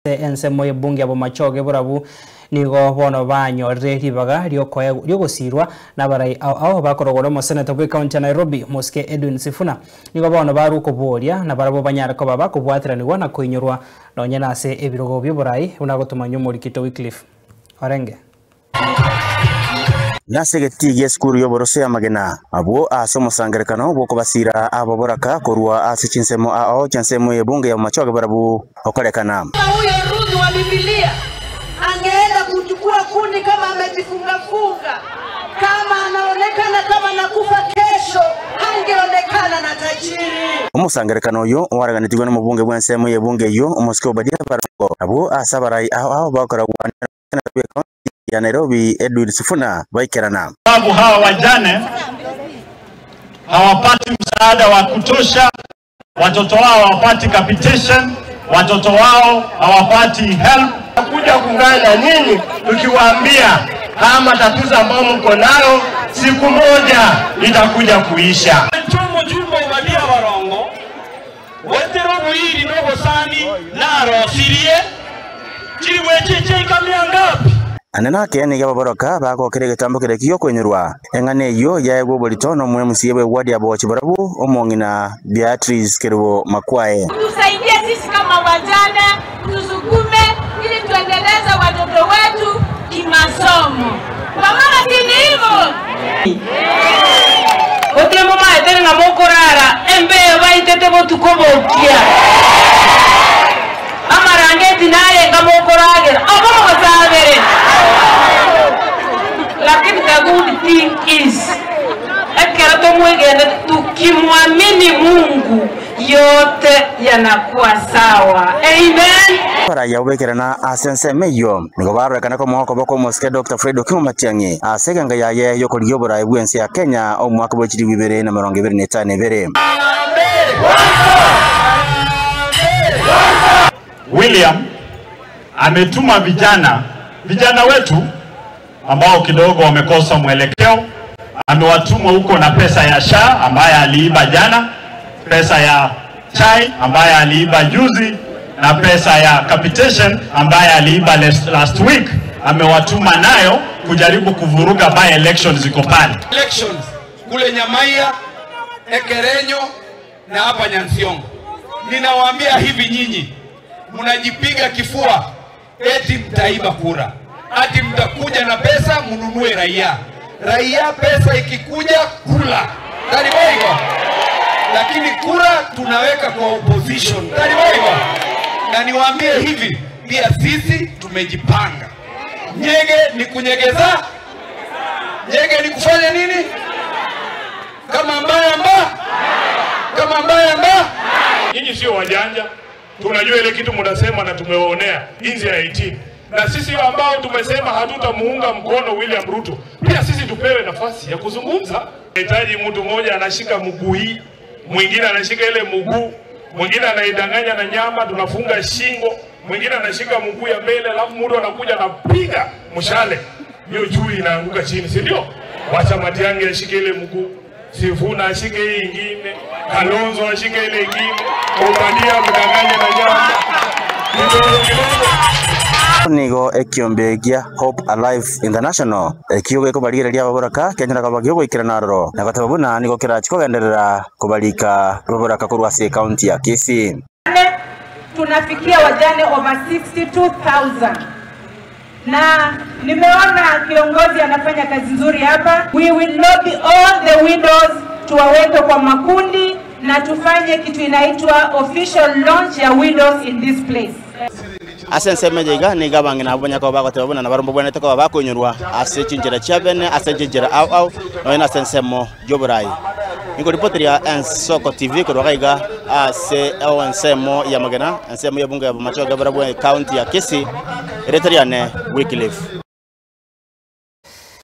Ensemo y'ebunge abo machoge burabu nigo bono banyorire ribaga ryogosirwa n'abarai aho bakorogora omoseneta bwe county ya Nairobi Mosque Edwin Sifuna nigo bono barukoboria na barabo banyara ko baba kobwatiranirwa na koinyorwa nonye nase ebirogo by'oburai bunagotumanya omorikito Wycliffe Orenge. Nasegeti skuru yoborose amagena abo ase omosangerekano bwokobasira abo boraka korwa ase chinsemo ao chansemo yebunge ya machoge barabu okorekana. Huyo Ruth wa Biblia angeenda kuchukua kuni kama amejifunga funga, kama anaonekana kama nakufa kesho, angeonekana na tajiri. Omosangerekano yo waraganitigwe n'omubunge bw'ensemo yebunge yo omosike Obadia Barongo abo asabarai aho bakora ya Nairobi Edwin Sifuna baikerana. Sababu hawa wajane hawapati msaada wa kutosha, watoto wao hawapati capitation, watoto wao hawapati help. Kuja kuungana nyinyi tukiwaambia haya matatizo ambayo mko nayo siku moja itakuja kuisha. Chumo jumbo Obadia Barongo wetero buiri nobosani narosirie chiriwecheche ikamia ngapi. Ananake ni gababoroka bagokere gitambo kire kiyo kwenyurwa engane iyo yaegwo bolito no mwe musiebe wadi abochi barabu omongina Beatrice Kerubo Makwae. Tusaidie sisi kama wajane, tusukume ili tuendeleze watoto wetu kimasomo. Kwa maana si hivyo. Otire mama etere na mokorara embe baitete botukobokia. Amarangeti naye ngamokoragera obo mosabere. Lakini the good thing is tukimwamini Mungu yote yanakuwa sawa. Amen. Para yabekerana asense meyo nigo barekana ko muhoko boko Mosque Dr. Fred Okimu Matiang'i aseganga yaye yokoliyobora ebwensi ya Kenya omwaka bwe 2025. William ametuma vijana wetu ambao kidogo wamekosa mwelekeo, amewatuma huko na pesa ya SHA ambaye aliiba jana, pesa ya chai ambaye aliiba juzi, na pesa ya capitation ambaye aliiba last week. Amewatuma nayo kujaribu kuvuruga by elections ziko pale. Elections kule Nyamaiya, Ekerenyo na hapa Nyansiongo. Ninawaambia hivi, nyinyi mnajipiga kifua eti mtaiba kura, ati mtakuja na pesa mnunue raia. Raia pesa ikikuja kula. Tariboigo. Lakini kura tunaweka kwa opposition. Tariboigo. Na niwaambie hivi, pia sisi tumejipanga. Nyege ni kunyegeza. Nyege ni kufanya nini? Kama mbaya mbaya. Kama mbaya mbaya. Nyinyi sio wajanja. Tunajua ile kitu mnasema na tumewaonea nje ya 18. Na sisi ambao tumesema hatutamuunga mkono William Ruto, pia sisi tupewe nafasi ya kuzungumza. Inahitaji mtu mmoja anashika mguu hii, mwingine anashika ile mguu, mwingine anaidanganya na nyama, tunafunga shingo, mwingine anashika mguu ya mbele, alafu mtu anakuja anapiga mshale, hiyo chui inaanguka chini, si ndio? Wacha Matiang'i ashike ile mguu, Sifuna ashike hii ingine, Kalonzo ashike ile ingine, Obadia mdanganye na nyama. Nigo ekiombe gia Hope Alive International ekiyoge kobarigereria baboraka kenyera kabagio goikirana roro na gatabuna nigo kirachi kogenderera kobarika baboraka korwa ase county ya Kisii. Tunafikia wajane over 62,000 na nimeona kiongozi anafanya kazi nzuri hapa. We will lobby all the widows, tuwaweke kwa makundi na tufanye kitu inaitwa official launch ya widows in this place. Asense mejega ni gabangina abonya ko bagote babona na barombo bwana teko bakunyurwa ase chinjira chabene ase chinjira au au no ina sensemo joburai niko ripoteria Ensoko TV ko rwaiga ase ensemo ya magena ensemo ya bunge ya machoga barabwe county ya Kisii ereteriane Wycliffe.